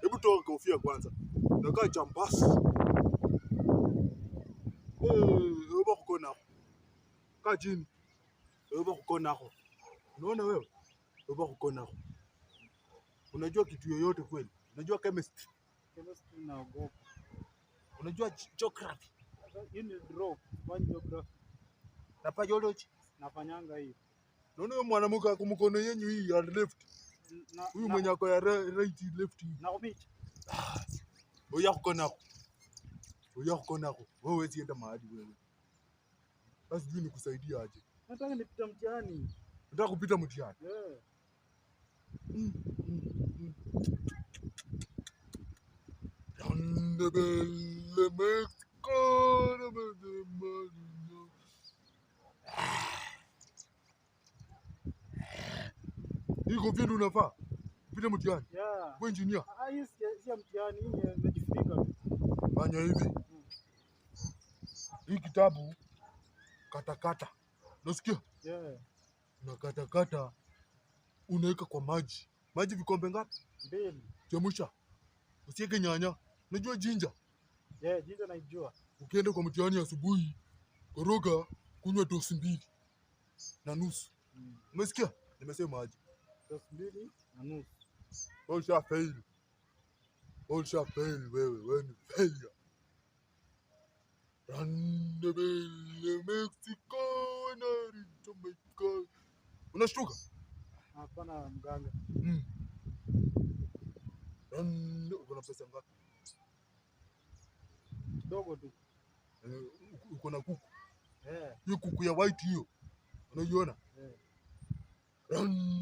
Hebu toa kofia kwanza. Nakaa jambasi. Eh, hebu kukona. Kaa chini. Hebu kukona. Unaona wewe? Hebu kukona. Unajua kitu yoyote kweli? Unajua chemistry? Chemistry naogopa. Unajua geography? Hii ni draw, one geography. Na biology? Nafanyanga hiyo. Unaona huyo mwanamke ako mkono yenyu hii ya left. Huyu mwenye ako ya right left hii. Na kumicha. Oya kukona. Oya kukona. Wewe huwezi enda mahali wewe. Sasa sijui nikusaidie aje. Nataka nipite mtihani. Nataka kupita mtihani. Eh. Ndebele Mexico, ndebele Marino. Hii kofia ndio unafaa upite mtihani. Yeah. Wewe engineer, Ah, hii si ya mtihani, hii ni nimejifunika tu. Fanya hivi. Hii kitabu katakata. Unasikia? Yeah. Unakatakata unaweka kwa maji. Maji vikombe ngapi? 2. Chemsha. Usiweke nyanya. Unajua jinja? Yeah, jinja naijua. Ukienda kwa mtihani asubuhi, koroga, kunywa dosi 2.5. Umesikia? Nimesema aje? Dosi 2.5. Wewe usha fail. Wewe usha fail wewe, wewe ni failure. Randebele Mexico na Jamaica. Unashtuka? Hapana mganga. Uko na pesa ngapi? Kidogo tu. Uko na kuku? Eh. Hiyo kuku ya white hiyo. Unaiona? Eh. Run.